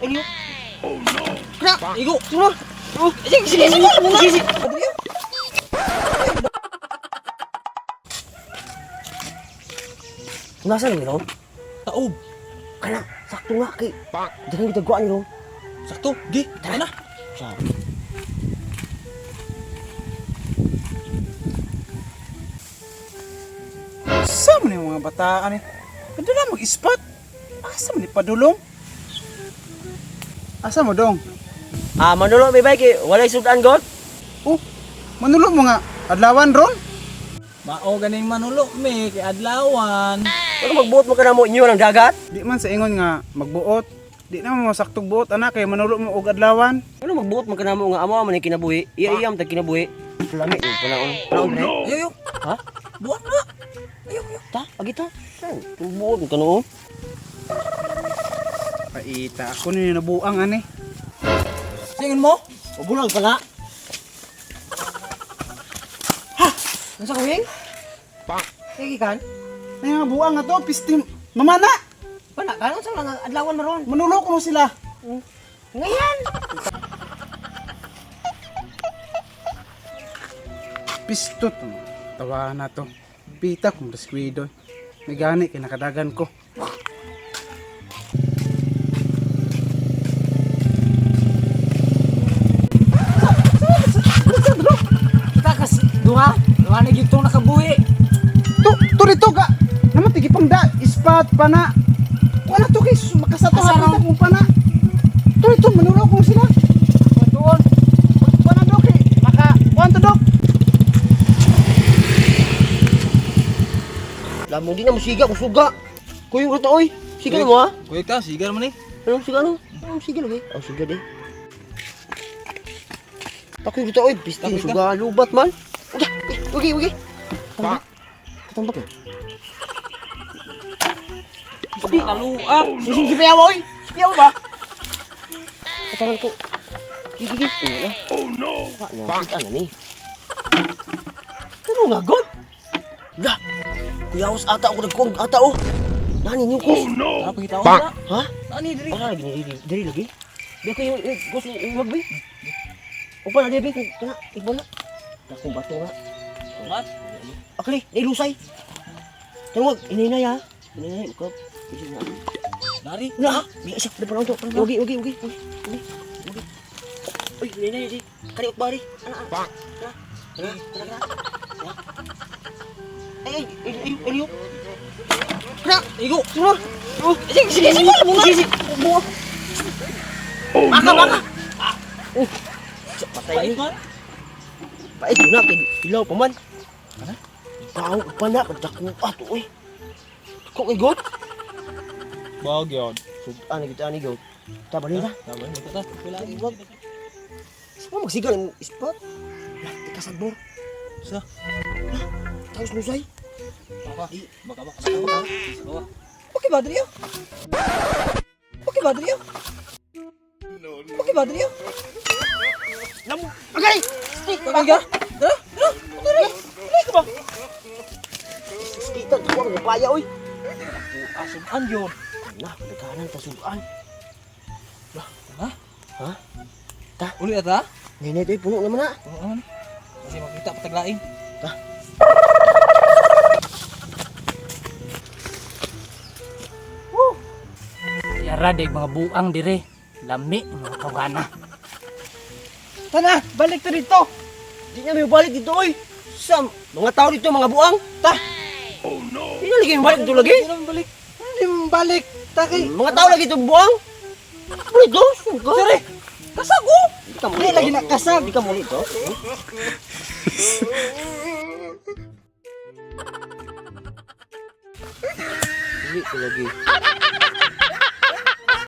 Ayo. Oh no. Kena, igo. Sino? Oh, sige, sige, sige. Sige, sige. Nasa lang ro? Taob. Kana, sakto nga kay. Daghang gitaguan ro. Sakto, gi. Tara na. Sa. Sa man yung mga bataan eh. Padala mag-ispat. Asa man ni padulong? Asa mo dong? Ah, manulo may bike eh. Walay sudan god. Oh, manulo mo nga. Adlawan ron? Mao ganing manulo mi kay adlawan. Ano magbuot mo ka na mo inyo ng dagat? Di man sa ingon nga magbuot. Di na mo saktog buot anak kay manulo mo og adlawan. Ano magbuot man ka na mo nga amo man ni kinabuhi? Iya iyam tag kinabuhi. Lami eh, pala on. Oh, no. Ayo yo. Ha? Buhat na. Ayo ayo. Ta, agi ta. Saan? Buot ka no. Paita ako ni nabuang ani. Singon mo? Bulag pa na. Ha? Nasa kuwing? Sige kan? Ay nga buang nga to pisting mamana. Wala ka sa mga adlawan maron. Manulo ko sila. Ngayon. Pisto to. Tawa na to. Pita kong deskuido. May gani kay nakadagan ko. Kita kas duha. Duha na gyud tong nakabuhi. To, to dito ga. Naman tigi pang da ispat pana. Wala to kay makasato Asa hapit raw? akong pana. To dito manulo ko sila. Tuon. Pana dok kay maka kuan to dok. Lamong di na mo siga kung suga. Kuyong rata oy. Siga na mo ha? Kuy ka, sigar man ni. Ano siga ano? Ano siga lagi? Oh siga di. Takoy rata oy, pisti Takoy ka? suga lubat man. Uga, ugi ugi. Tambak. Katambak na. Kalua. Sisi si Piyaw oy. Si Piyaw ba? Kataran ko. Gigi gigi. Oh no. Pak na, kita na ni. Ano nga god? La. Kuyaos ata ako nagkuang ata oh. Nani niyo ko. Oh no. Tara pangitaon na. Ha? Nani diri. Asa lagi diri diri lagi? Di ko yung gusto yung magbi. Upa na di kana ibon na. Dakong bato nga. Mat. Akli, nailusay. Tungog, inay ha. Inay ko. Sige na. Nari. Na, di isa di pa to. Ugi, ugi, ugi. Ugi. Ugi. Ugi. Uy, inay di. Kani bari. Ana. Ana. Ana. Ana. Ana. Ay, ay, ay, ay, ay. Kra, Igo. sino? Oh, sige, sige, sige, sige, sige. Buo. Oh, baka, no. Baka. Oh. Patay Pait ni. man. Pait na kay ilaw pa man. Ana? Tao pa na kadako ato oy. Ko kay god. Bagyon. Sudan kita ani god. Ta balik ta. Tama ni ta. Wala Wag. Sa magsigal ang spot. Lah, tika sagbor. Sa. Taos lusay. Baka. Baka baka. Baka. Baka. Okay ba diri? Okay ba diri? Okay ba diri? Namo. Agay. Bagay ka? Dara, dara. Dara. Dara ka ba? Kita ko ang paya oy. Asuman yun. Nah, kadaghanan ta sudan. Ha? Ha? Uli ata? Nene toy puno naman na. Puno naman. Kasi makita pataglain. Ta. Yara day mga buang dire. Lami mga kawgana. Tana, balik to dito. Di na may balik dito oy. Sa mga tao dito mga buang. Ta. Oh no. Di na lagi balik dito lagi. Hindi naman balik. Hindi mo balik. Takay. Mga tao lagi dito buang. Balik do. Sorry. Kasago! Di ka muli. Di lagi nakasag. Di ka muli to. Dili ko lagi.